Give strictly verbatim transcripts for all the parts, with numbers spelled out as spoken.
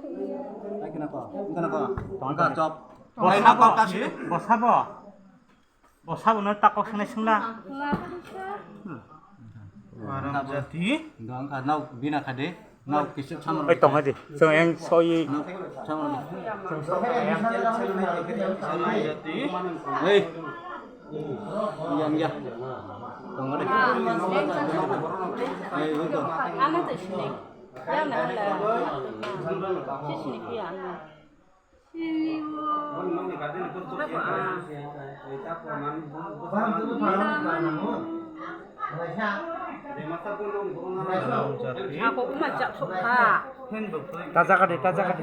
Ai, kena ko, kena ko. Tongka chop. Bosabo, bosabo. Bosabo no takok sanai sungla. Maram jati. Dong ka nau bina khade. Nau kisik samar. Oi, tong hadi. Chwng eng soi. Nau samar. Ei. Yang ya. Tong hadi. Ei, oi, tong. Ano to sini. Yang na la. Sini ki ano. Ako kuma chap sok kha. Taja kade, taja kade.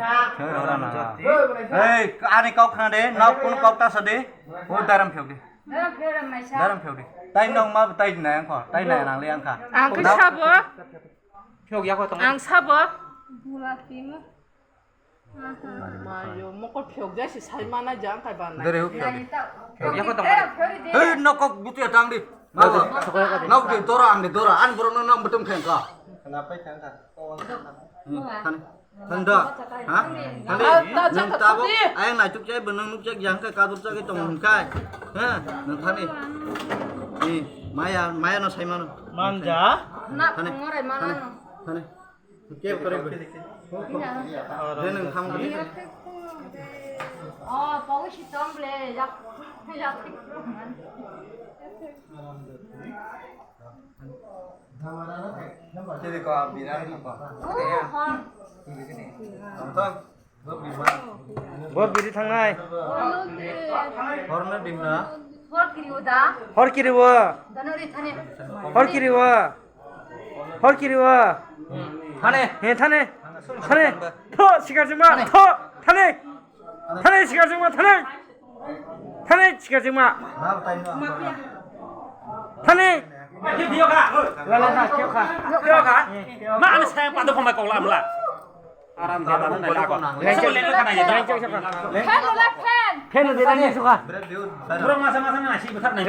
Hei, ani kau khna de, nau kun kau ta sa de. O daram pheu de. Daram pheu de. Tai nong ma tai na yang kho, tai na nang le yang kha. Ang khe sabo. Pheu ya kho tong. Ang sabo. Bula pima. Mayo, mokol phiyok jai si sai mana jang kai ban nai. Dere hu phiyok di. Phiyok ya ko tong. Hei, nokok butu ya tang di. Mau. Sok ya ko di. Nok di dora ang di dora. An bro no nang betum khen ka. Kenapa kan ka? Hmm, kan. Thanda. Ha? Thanda. Nang tabo. Ayang na chuk jai benang nuk jak jang kai kadur jak tong hum kai. Ha? Nang thani. Ni maya, maya no sai mano. Manja. Na Thani. Ngorai mana Thani. No. Thani. Ke kare. Dene kham kare. Oh, pawi si tong ble, yak, yak. Jadi ko biran apa? Oh, ha. Tong. Bor biri thangnai. Horno dimna. Hor kiriwo da. Hor kiriwo. Danori thane. Hor kiriwo. Hor kiriwo. Thane. He thane. Thane. Tho sikar jingma. Tho. Thane. Thane sikar jingma. Thane. Thane sikar jingma. Thane. La la la kyo kha. Kyo kha. Ma ang saya padu pamai kau lamla. Aram dia mana nak. Fan wala fan. Fan wala fan. Burung masa-masa nasi besar nih.